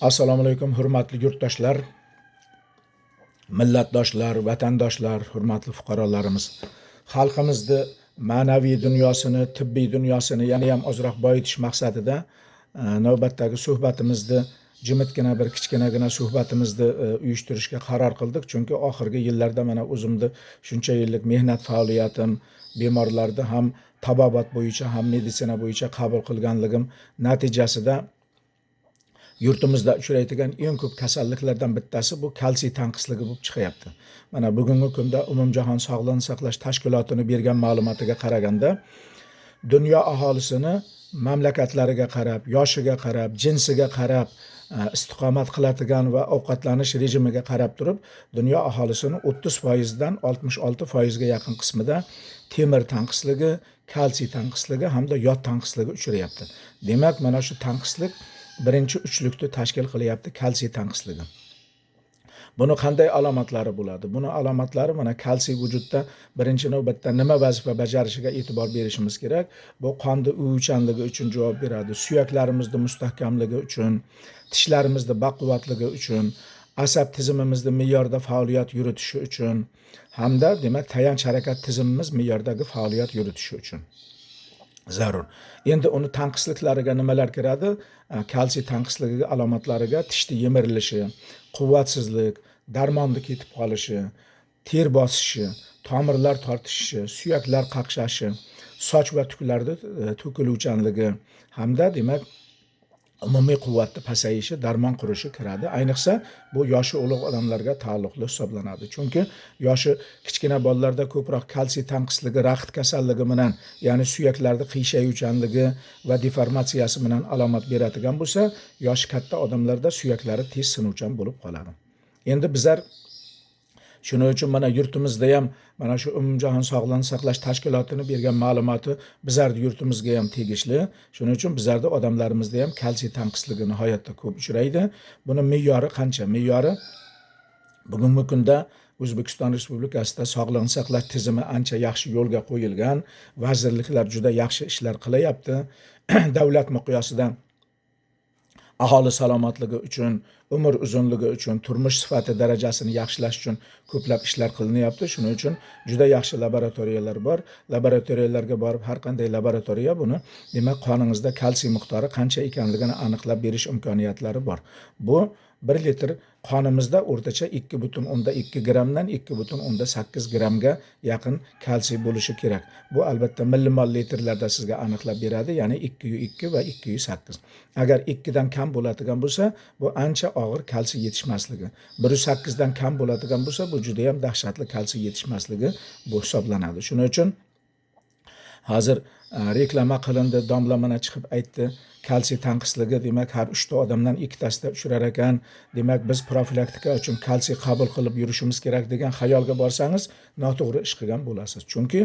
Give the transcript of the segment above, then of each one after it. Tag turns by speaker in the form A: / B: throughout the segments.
A: Assalomu alaykum, hurmatli yurtdoshlar, millatdoshlar, vatandoshlar, hurmatli fuqarolarimiz. Xalqimizni ma'naviy dunyosini, tibbiy dunyosini yana ham ozroq boyitish maqsadida navbatdagi suhbatimizni, jimitgina bir kichkinagina suhbatimizni uyushtirishga qaror qildik. Chunki oxirgi yillarda mana o'zimni shuncha yillik mehnat faoliyatim, bemorlarni ham tabobat bo'yicha, ham meditsina bo'yicha qabul qilganligim natijasida yurtimizda uchraydigan eng ko'p kasalliklardan bittasi bu kalsiy tanqisligi bo'lib chiqyapti. Mana bugungi kunda Umumjahon sog'liqni saqlash tashkilotini bergan ma'lumotiga qaraganda, dunyo aholisini mamlakatlariga qarab, yoshiga qarab, jinsiga qarab, istiqomat qiladigan va ovqatlanish rejimiga qarab turib, dunyo aholisini 30% dan 66% ga yaqin qismida temir tanqisligi, kalsiy tanqisligi hamda yod tanqisligi uchrayapti. Demak, mana shu tanqislik birinchi uchlikni tashkil qilyapti, kalsiy tanqisligi. Buni qanday alomatlari bo'ladi? Buni alomatlari mana kalsiy vujudda birinchi navbatda nima vazifa bajarishiga e'tibor berishimiz kerak. Bu qonni uvuvchanligi uchun javob beradi, suyaklarimizni mustahkamligi uchun, tishlarimizni baquvvatligi uchun, asab tizimimizni me'yorda faoliyat yuritishi uchun hamda demak tayanch harakat tizimimiz me'yordagi faoliyat yuritishi uchun zarur. Endi uni tanqisliklariga nimalar kiradi? Kalsiy tanqisligi alomatlariga tishni yemirilishi, quvvatsizlik, darmonni ketib qolishi, ter bosishi, tomirlar tortishishi, suyaklar qaqshashi, soch va tuklarni to'kiluvchanligi hamda demak umumiy quvvatni pasayishi, darmon qurishi kiradi. Ayniqsa bu yoshi ulug' odamlarga taalluqli hisoblanadi. Chunki yoshi kichkina bolalarda ko'proq kalsiy tanqisligi raxit kasalligi bilan, ya'ni suyaklarni qiyshayuvchanligi va deformatsiyasi bilan alomat beradigan bo'lsa, yoshi katta odamlarda suyaklari tez sinuvchan bo'lib qoladi. Endi bizlar shuning uchun mana yurtimizda ham mana shu Umumjahon sog'liqni saqlash tashkilotini bergan ma'lumoti bizlarni yurtimizga ham tegishli. Shuning uchun bizlarda odamlarimizda ham kalsiy tanqisligi nihoyatda ko'p uchraydi. Buni me'yori qancha? Me'yori bugungi kunda O'zbekiston Respublikasida sog'liqni saqlash tizimi ancha yaxshi yo'lga qo'yilgan, vazirliklar juda yaxshi ishlar qilyapti. Davlat miqyosida aholi salomatligi uchun, umr uzunligi uchun, turmush sifati darajasini yaxshilash uchun ko'plab ishlar qilinyapti. Shuning uchun juda yaxshi laboratoriyalar bor. Laboratoriyalarga borib har qanday laboratoriya buni demak qoningizda kalsiy miqdori qancha ekanligini aniqlab berish imkoniyatlari bor. Bu 1 litr qonimizda o'rtacha 2,2 grammdan 2,8 grammga yaqin kalsiy bo'lishi kerak. Bu albatta millimol litrlarda sizga aniqlab beradi, ya'ni 2,2 va 2,8. Agar 2 dan kam bo'ladigan bo'lsa, bu ancha og'ir kalsiy yetishmasligi. 1,8 dan kam bo'ladigan bo'lsa, bu juda ham dahshatli kalsiy yetishmasligi bu hisoblanadi. Shuning uchun hozir reklama qilindi, domla mana chiqib aytdi, kalsiy tanqisligi demak har 3 ta odamdan 2 tasida uchrar ekan, demak biz profilaktika uchun kalsiy qabul qilib yurishimiz kerak degan xayolga borsangiz, noto'g'ri ish qilgan bo'lasiz. Chunki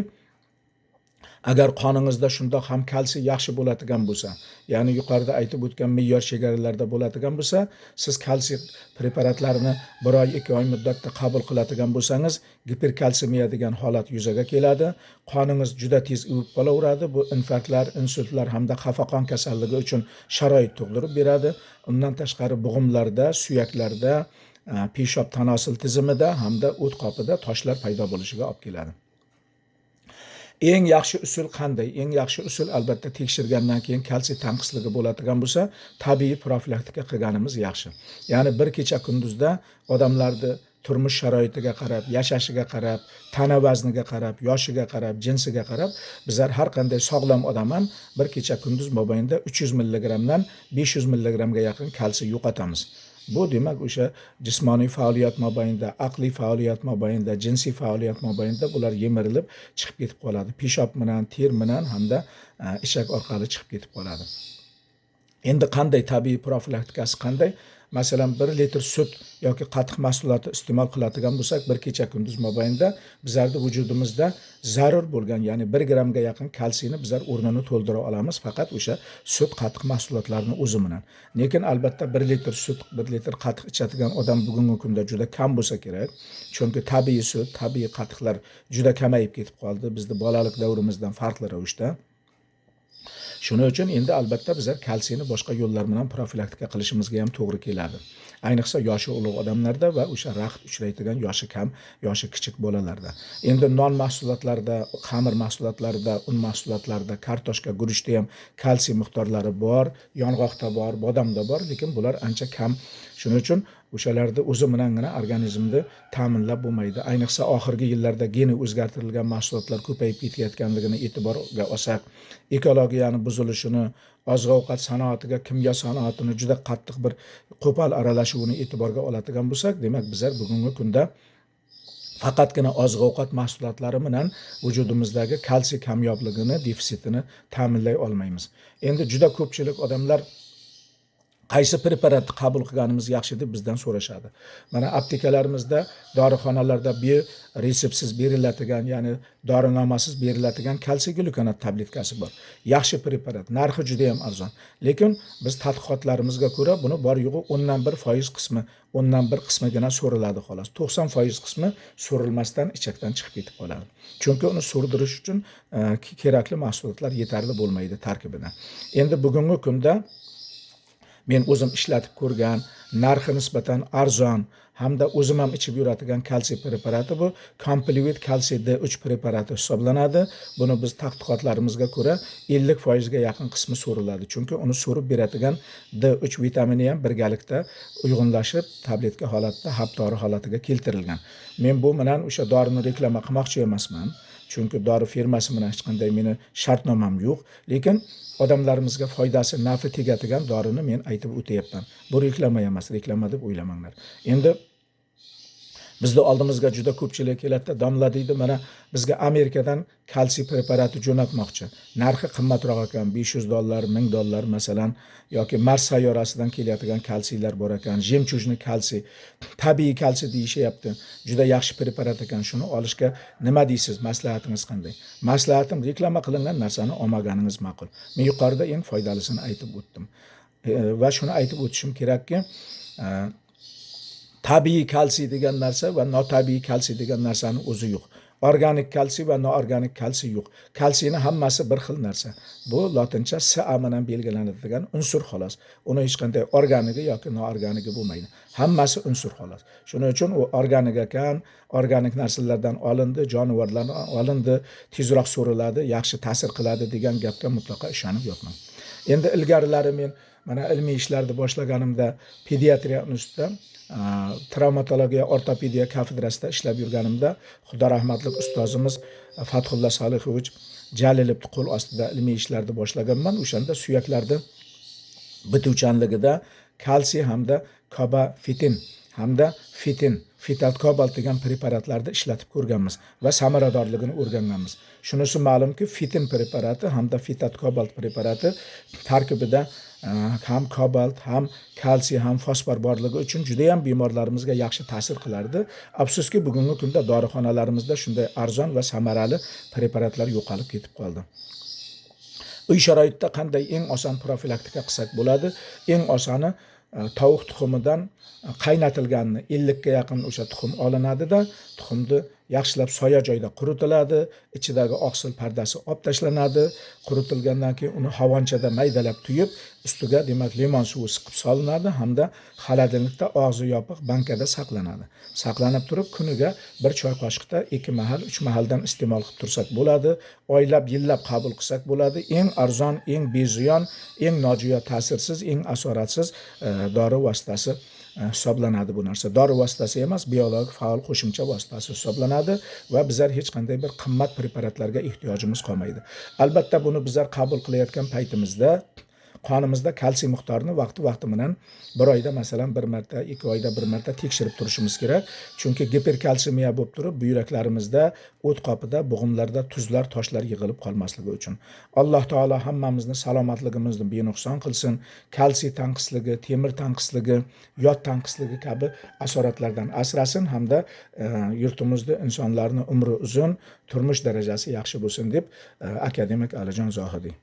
A: agar qoningizda shundoq ham kalsiy yaxshi bo'ladigan bo'lsa, ya'ni yuqorida aytib o'tgan me'yor chegaralarda bo'ladigan bo'lsa, siz kalsiy preparatlarini 1 oy, 2 oy muddatda qabul qiladigan bo'lsangiz, giperkalsemiya degan holat yuzaga keladi. Qoningiz juda tez uvib qolaveradi. Bu infarktlar, insultlar hamda xafaqon kasalligi uchun sharoit tug'dirib beradi. Undan tashqari bo'g'imlarda, suyaklarda, peshob tanosil tizimida hamda o't qopida toshlar paydo bo'lishiga olib keladi. Eng yaxshi usul qanday? Eng yaxshi usul albatta tekshirgandan keyin kalsiy tanqisligi bo'ladigan bo'lsa, tabiiy profilaktika qilganimiz yaxshi. Ya'ni bir kecha kunduzda odamlarni turmush sharoitiga qarab, yashashiga qarab, tana vazniga qarab, yoshiga qarab, jinsiga qarab, bizlar har qanday sog'lom odam ham bir kecha kunduz mobaynida 300 milligrammdan 500 milligrammga yaqin kalsiy yo'qotamiz. Bu demak o'sha jismoniy faoliyat mobaynida, aqliy faoliyat mobaynida, jinsiy faoliyat mobaynida bular yemirilib chiqib ketib qoladi. Peshob bilan, ter bilan hamda ichak orqali chiqib ketib qoladi. Endi qanday tabiiy profilaktikasi qanday? Masalan, 1 litr sut yoki qatiq mahsuloti iste'mol qiladigan bo'lsak, bir kecha kunduz mobaynida bizlarning vujudimizda zarur bo'lgan, ya'ni 1 grammga yaqin kalsiyni bizlar o'rnini to'ldira olamiz faqat o'sha sut, qatiq mahsulotlarining o'zi bilan. Lekin albatta 1 litr sut, 1 litr qatiq ichadigan odam bugungi kunda juda kam bo'lsa kerak. Chunki tabiiy sut, tabiiy qatiqlar juda kamayib ketib qoldi bizni bolalik davrimizdan farqli ravishda. Shuning uchun endi albatta bizlar kalsiyni boshqa yo'llar bilan profilaktika qilishimizga ham to'g'ri keladi. Ayniqsa yoshi ulug' odamlarda va o'sha raxt uchraydigan yoshi kam, yoshi kichik bolalarda. Endi non mahsulotlarida, xamir mahsulotlarida, un mahsulotlarida, kartoshka, guruchda ham kalsiy miqdorlari bor, yong'oqda bor, bodomda bor, lekin bular ancha kam. Shuning uchun o'shalarni o'zi bilangina organizmni ta'minlab bo'lmaydi. Ayniqsa oxirgi yillarda geni o'zgartirilgan mahsulotlar ko'payib ketayotganligini e'tiborga olsak, ekologiyani buzilishini, oziq-ovqat sanoatiga kimyo sanoatini juda qattiq bir qo'pol aralashuvini e'tiborga oladigan bo'lsak, demak bizlar bugungi kunda faqatgina oziq-ovqat mahsulotlari bilan vujudimizdagi kalsiy kamyobligini, defitsitini ta'minlay olmaymiz. Endi juda ko'pchilik odamlar qaysi preparatni qabul qilganimiz yaxshi deb bizdan so'rashadi. Mana aptekalarimizda, dorixonalarda retseptsiz beriladigan, ya'ni dorinomasiz beriladigan kalsiy glukonat tabletkasi bor. Yaxshi preparat, narxi juda ham arzon. Lekin biz tadqiqotlarimizga ko'ra buni bor yo'g'i 1% qismi, 1% qismigina so'riladi xolos. 90% qismi so'rilmasdan ichakdan chiqib ketib qoladi. Chunki uni so'rdirish uchun kerakli mahsulotlar yetarli bo'lmaydi tarkibida. Endi bugungi kunda men o'zim ishlatib ko'rgan, narxi nisbatan arzon hamda o'zim ham ichib yuradigan kalsiy preparati bu Complivit kalsiy D3 preparati hisoblanadi. Buni biz tadqiqotlarimizga ko'ra 50% ga yaqin qismi so'riladi. Chunki uni so'rib beradigan D3 vitamini ham birgalikda uyg'unlashib tabletka holatida, hap dori holatiga keltirilgan. Men bu bilan o'sha dorini reklama qilmoqchi emasman. Chunki dori firmasi bilan hech qanday meni shartnomam yo'q, lekin odamlarimizga foydasi, nafi tegadigan dorini men aytib o'tyapman. Bu reklama emas, reklama deb o'ylamanglar. Endi bizda oldimizga juda ko'pchilik keladi, domla deydi, mana bizga Amerikadan kalsiy preparati jo'natmoqchi. Narxi qimmatroq ekan, $500, $1000 masalan, yoki Mars sayyorasidan keladigan kalsiylar bor ekan, jemchujni kalsiy, tabiiy kalsiy deyishyapti. Juda yaxshi preparat ekan, shuni olishga nima deysiz, maslahatingiz qanday? Maslahatim, reklama qilingan narsani olmaganingiz ma'qul. Men yuqorida eng foydalisini aytib o'tdim. Va shuni aytib o'tishim kerakki, tabiiy kalsiy degan narsa va notabiiy kalsiy degan narsani o'zi yo'q. Organik kalsiy va noorganik kalsiy yo'q. Kalsiyni hammasi bir xil narsa. Bu lotincha Ca bilan belgilanadigan unsur xolos. Uni hech qanday organigi yoki noorganigi bo'lmaydi. Hammasi unsur xolos. Shuning uchun u organik ekan, organik narsalardan olindi, jonivorlardan olindi, tezroq so'riladi, yaxshi ta'sir qiladi degan gapga mutlaqo ishonib yotmang. Endi ilgarilari men mana ilmiy ishlarni boshlaganimda pediatriya institutida travmatologiya, ortopediya kafedrasida ishlab yurganimda Xudo rahmatli ustozimiz Fathulla Solixovich Jalilovni qo'l ostida ilmiy ishlarni boshlaganman. O'shanda suyaklarni bituvchanligida kalsiy hamda kobafitin hamda fitin, fitat kobalt degan preparatlarni ishlatib ko'rganmiz va samaradorligini o'rganganmiz. Shunisi ma'lumki, fitin preparati hamda fitat kobalt preparati tarkibida ham kobalt, ham kalsiy, ham fosfor borligi uchun juda ham bemorlarimizga yaxshi ta'sir qilardi. Afsuski, bugungi kunda dorixonalarimizda shunday arzon va samarali preparatlar yo'qolib ketib qoldi. Uy sharoitida qanday eng oson profilaktika qilsak bo'ladi? Eng osoni tovuq tuxumidan qaynatilganini 50 ga yaqin o'sha tuxum olinadi-da, tuxumni yaxshilab soya joyda quritiladi, ichidagi oqsil pardasi olib tashlanadi, quritilgandan keyin uni havonchada maydalab tuyib, ustiga demak limon suvi siqib solinadi hamda xolodilnikda og'zi yopiq bankada saqlanadi. Saqlanib turib kuniga bir choy qoshiqda 2 mahal, 3 mahaldan iste'mol qilib tursak bo'ladi. Oylab, yillab qabul qilsak bo'ladi. Eng arzon, eng beziyon, eng nojo'ya ta'sirsiz, eng asoratsiz dori vositasi hisoblanadi bu narsa. Dori vositasi emas, biologik faol qo'shimcha vositasi hisoblanadi va bizlar hech qanday bir qimmat preparatlarga ehtiyojimiz qolmaydi. Albatta buni bizlar qabul qilayotgan paytimizda qonimizda kalsiy miqdorini vaqti-vaqti bilan bir oyda masalan bir marta, 2 oyda bir marta tekshirib turishimiz kerak. Chunki giperkalsemiya bo'lib turib, buyraklarimizda, o't qopida, bo'g'imlarda tuzlar, toshlar yig'ilib qolmasligi uchun. Alloh taolo hammamizni salomatligimizni benuqson qilsin. Kalsiy tanqisligi, temir tanqisligi, yod tanqisligi kabi asoratlardan asrasin hamda yurtimizda insonlarning umri uzun, turmush darajasi yaxshi bo'lsin deb akademik Alijon Zohidiy.